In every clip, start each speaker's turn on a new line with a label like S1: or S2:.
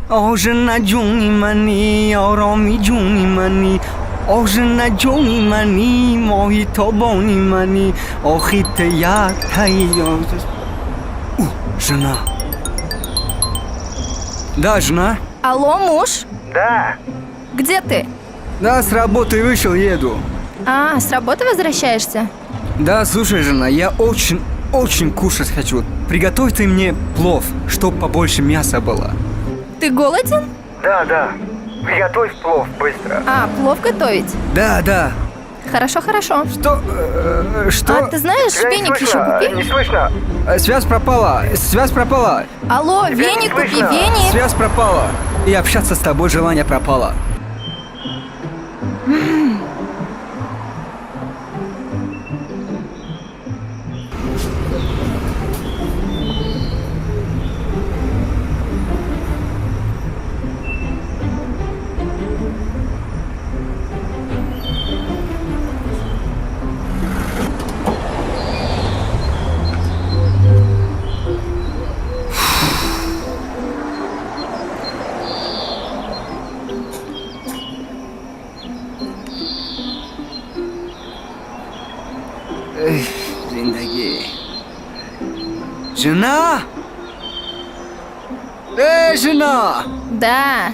S1: О, жена ҷуни мани, ороми ҷуни мани, о, жена ҷуни мани, моҳи тобони мани, охи ты як таи. Жена. Да, жена?
S2: Алло, муж?
S1: Да.
S2: Где ты?
S1: Да, с работы вышел, еду.
S2: А, с работы возвращаешься?
S1: Да, слушай, жена, я очень, очень кушать хочу. Приготовь ты мне плов, чтоб побольше мяса было.
S2: Ты голоден?
S1: Да. Приготовь плов быстро.
S2: А, плов готовить?
S1: Да.
S2: Хорошо, хорошо.
S1: Что? Что?
S2: А ты знаешь,
S1: Тебя не
S2: веник еще
S1: слышно,
S2: купи.
S1: Не слышно. Связь пропала. Связь пропала.
S2: Алло,
S1: Тебя не
S2: веник купи,
S1: слышно.
S2: веник.
S1: Связь пропала. И общаться с тобой желание пропало. Эх, зиндагӣ. Жена! Эй, жена!
S2: Да,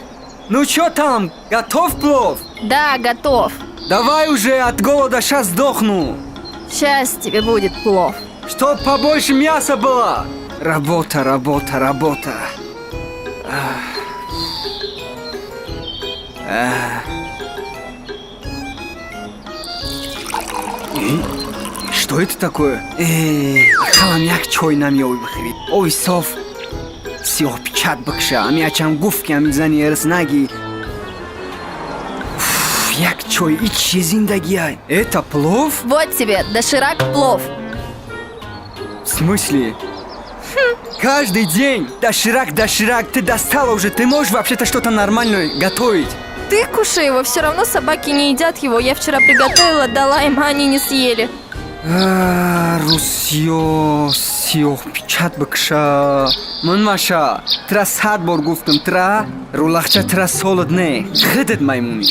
S1: Ну чё там? Готов плов?
S2: да, готов.
S1: Давай уже, от голода сейчас сдохну.
S2: Сейчас тебе будет плов.
S1: Чтоб побольше мяса было. Работа, работа, работа. Ах. Ах. Эй, что это такое? Эй, ақалам як чой намеёбӣ бихӯрӣ. Ови соф сиёҳпичат бикша. Ами ачам гуфт, ки ами зани эрс наги. Уф, як чой, и чи зиндагиай? Это плов?
S2: Вот тебе доширак плов.
S1: В смысле? Каждый день доширак, доширак, ты достала уже, ты можешь вообще-то что-то нормальное готовить?
S2: Ты кушай его, все равно собаки не едят его. Я вчера приготовила, дала им, а они не съели.
S1: А, Русиё сиёҳпичат бикша. Ман маша, тра 100 бор гуфтам, тра рулахча тра солод не, худат маймунӣ.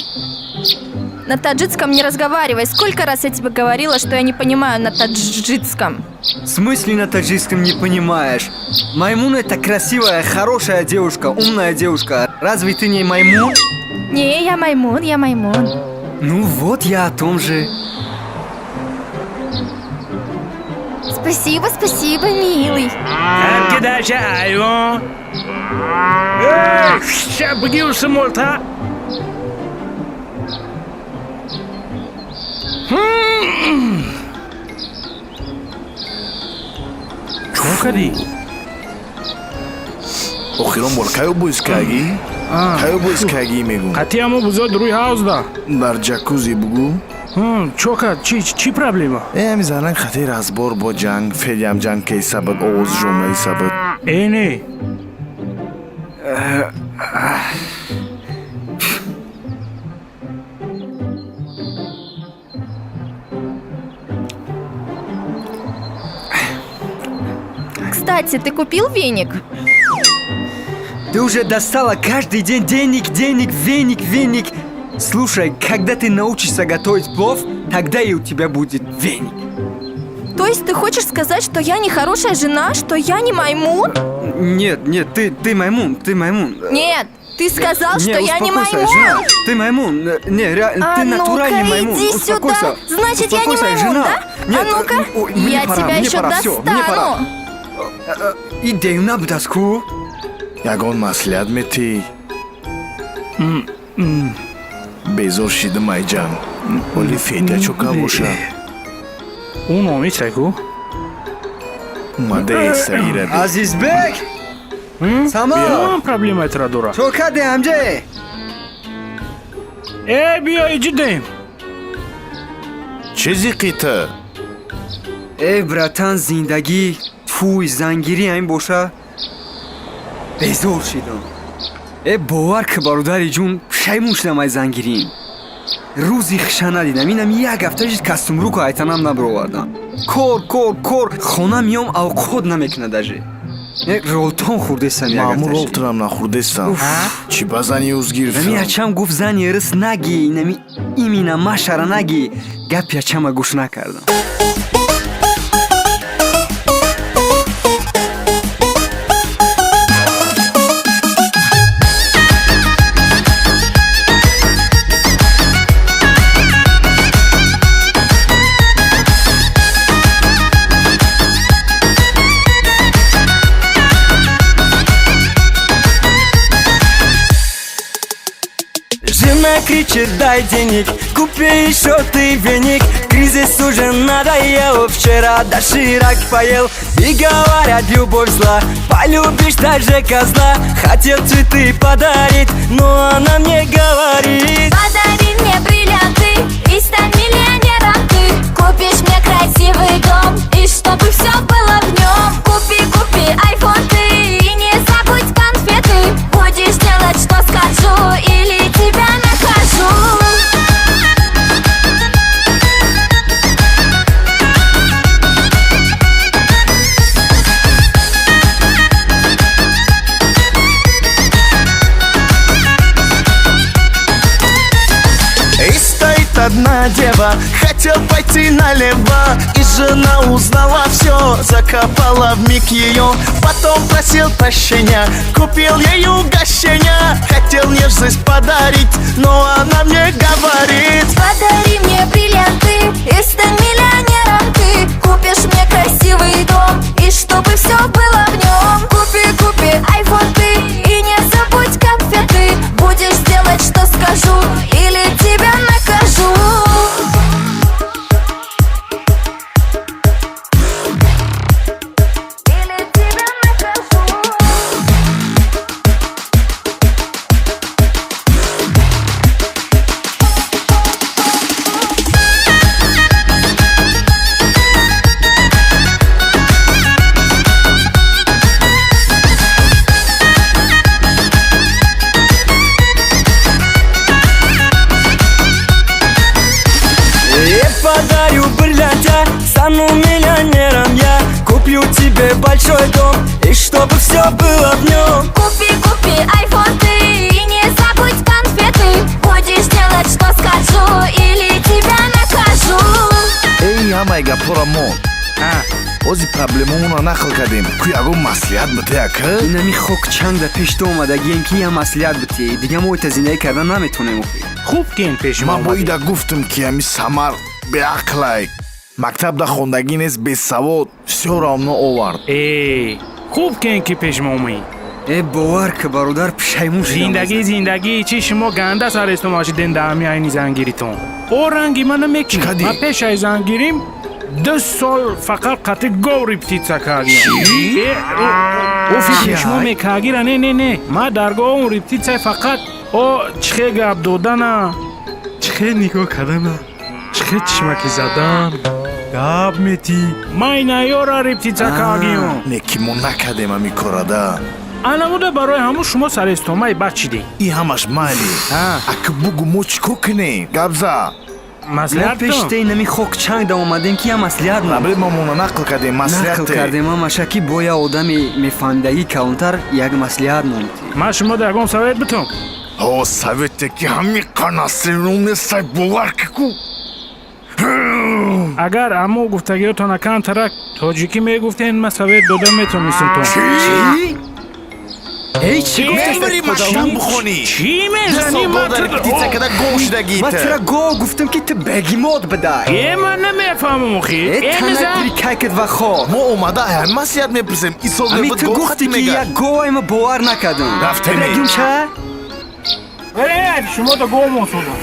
S2: На таджикском не разговаривай. Сколько раз я тебе говорила, что я не понимаю на таджикском?
S1: В смысле на таджикском не понимаешь? Маймун — это красивая, хорошая девушка, умная девушка. Разве ты не маймун?
S2: Не, я маймун, я маймун.
S1: Ну вот я о том же.
S2: Спасибо, спасибо, милый.
S3: Кидаша айвон. Эй, ща бгился молта. Чо кардӣ?
S4: Охирон бор кайо боиз кагӣ? Кайо боиз кагӣ, мегум?
S3: Қатъиямо бузод рӯи ҳавзда.
S4: Дар ҷакузи бугӯ.
S3: Чо кард? Чӣ проблема?
S4: Э, ҳами занак хати разбор бо ҷанг, федям ҷанг кейса буд, овози жомаиса буд.
S3: Э, не.
S2: Кстати, ты купил веник?
S1: Ты уже достала каждый день денег, денег, веник, веник. Слушай, когда ты научишься готовить плов, тогда и у тебя будет веник.
S2: То есть ты хочешь сказать, что я не хорошая жена, что я не маймун?
S1: Нет, нет, ты маймун, ты маймун.
S2: Нет, ты сказал,
S1: Не,
S2: что я не
S1: успокойся,
S2: маймун.
S1: жена, ты маймун. Не, реально,
S2: А
S1: ты натуральный
S2: ну-ка,
S1: маймун.
S2: иди
S1: Успокойся.
S2: сюда. Значит, я не
S1: Успокойся,
S2: маймун,
S1: жена.
S2: да?
S1: Нет,
S2: А ну-ка,
S1: ой, мне
S2: я
S1: пора,
S2: тебя
S1: мне
S2: еще
S1: пора, всё, мне пора.
S2: достану.
S1: Идею набудаску.
S4: Ягон маслиҳат метӣ? Безор шидам ай ҷанг. Оли Федя чока боша?
S3: Ӯ номисай ку.
S4: Омада эсаира.
S1: Азизбек! Сама!
S3: Кадом проблемаи тура дорад?
S1: Чо каде ҳамҷе?
S3: Э, биё, иҷидем.
S4: Чӣ зиқи ту?
S1: Э, братан, зиндагӣ, тфуй, зангирӣ ҳамин боша. Безор шидам. Э, бовар ки, бародари ҷун, пушаймон шудам ай зангирим. Рӯзи хуша надидам. Инам як ҳафта шид, костюм-руку айтанам набаровардам. Кор, кор, кор, хона миём, авқот намекунад даже. Ролтон хӯрдесам.
S4: Маъмур, ролтонам нахӯрдестам. Чӣ ба зани уз
S1: Нами
S4: гирифтам?
S1: Ачам гуфт, зани рис наги, нами имина машара наги. Гапи ачама гӯш накардам.
S5: Жена кричит: дай денег, купи еще ты веник. Кризис уже надоел, вчера доширак поел. И говорят, любовь зла, полюбишь даже козла. Хотел цветы подарить, но она мне говорит:
S6: Подари мне бриллианты и стань миллионером ты. Купишь мне красивый дом, и чтобы все было в нем. Купи, купи айфон ты и не забудь конфеты. Будешь делать, что скажу, или тебя накажу.
S4: И стоит одна дева, хотел пойти налево, и жена узнала все, закопала вмиг ее. Потом просил прощения, купил ей угощение. Хотел нежность подарить, но она мне говорит:
S6: Подари мне бриллианты и стань миллионером ты. Купишь мне красивый дом, и чтобы все было в нем. Купи, купи айфон ты и не забудь конфеты. Будешь делать, что скажу, или тебя накажу. Или тебя накажу.
S5: Я подарю бриллианта, стану миллионером я. Куплю тебе большой дом, и чтобы все было в нем.
S6: Купи, купи айфон ты и не забудь конфеты. Будешь делать, что скажу, или тебя накажу.
S4: Эй, ҳамаи гапҳоро мо ози проблемамонро нақл кардем, ку ягон маслиҳат бите, ака.
S1: Инами хок чанда пеш ту омадагием, ки я маслиҳат бите. Дига мо ита зиндагӣ кардан наметонем охи.
S3: Хуб ки ин пеши мо
S4: Ман бо
S3: омадӣ.
S4: ида гуфтам, ки ҳами Самар беақлай, мактабда хондагӣ нест, бесавод, всё равно овард.
S3: Э, хуб ки ин ки пеши мо омаӣ.
S1: Э, бовар ки, бародар, пушаймон шудам.
S3: Зиндагӣ, зиндагӣ чи шумо ганда сарестон шиден даҳами айни зангиритон. О ранги мана мекунӣ.
S4: Чӣ кардӣ?
S3: Ман пешаи зангирим 2 сол фақат қати гов репетитсия кардиям. Э, о фикри шумо мекагира, не, не, не, ман дар говом репетитсия фақат о чихе гап додана.
S7: Чихе нигоҳ кардана, чихе чишмаки задан, гап метӣ.
S3: Ман инаёра репетитсия кардиям.
S4: Не, ки мо накардем ҳами корада.
S3: Анамуда барои ҳамун шумо сарестомаи бад шидем.
S4: И ҳамаш майли, ака, бугу, мо чӣ кор кунем? Гапза.
S1: Мо
S3: Маслиҳат.
S1: пеш те инами хок чанда омадем, ки я маслиҳат мо.
S4: Проблемамонро нақл кардем,
S1: Нақл
S4: маслиҳате.
S1: кардем ҳамаша, ки бо я одами мефаҳмидагӣ калонтар як маслиҳат монд.
S3: Ман шумо да ягон совет битум?
S4: Ҳо, совете, ки ҳами қанасирум нестай, бовар ки ку.
S3: Агар аммо гуфтагиётона камтарак тоҷикӣ мегуфтен, ман совет дода метонистам то.
S1: Чӣ? Эй, чӣ
S4: Мебари
S1: гуфтаст?
S4: мактаб бихонӣ.
S3: Чӣ мезанӣ?
S4: Ду сол репетитсия када, гов шудагӣ.
S1: Ман тира гов гуфтам, ки ту бегемот бидай.
S3: Э, ман намефаҳмам охи.
S1: Э,
S3: Э,
S1: тана
S3: мезан.
S1: прикайкат ва хоб.
S4: Мо омада ҳами маслиҳат мепурсем, исол
S1: Ами
S4: мебуд
S1: ту
S4: гов
S1: гуфтӣ,
S4: хати
S1: ки як
S4: мегашт.
S1: говай, ма бовар накардам.
S4: Рафтем.
S1: Регим ча.
S3: Э, шумо да гов монсодам.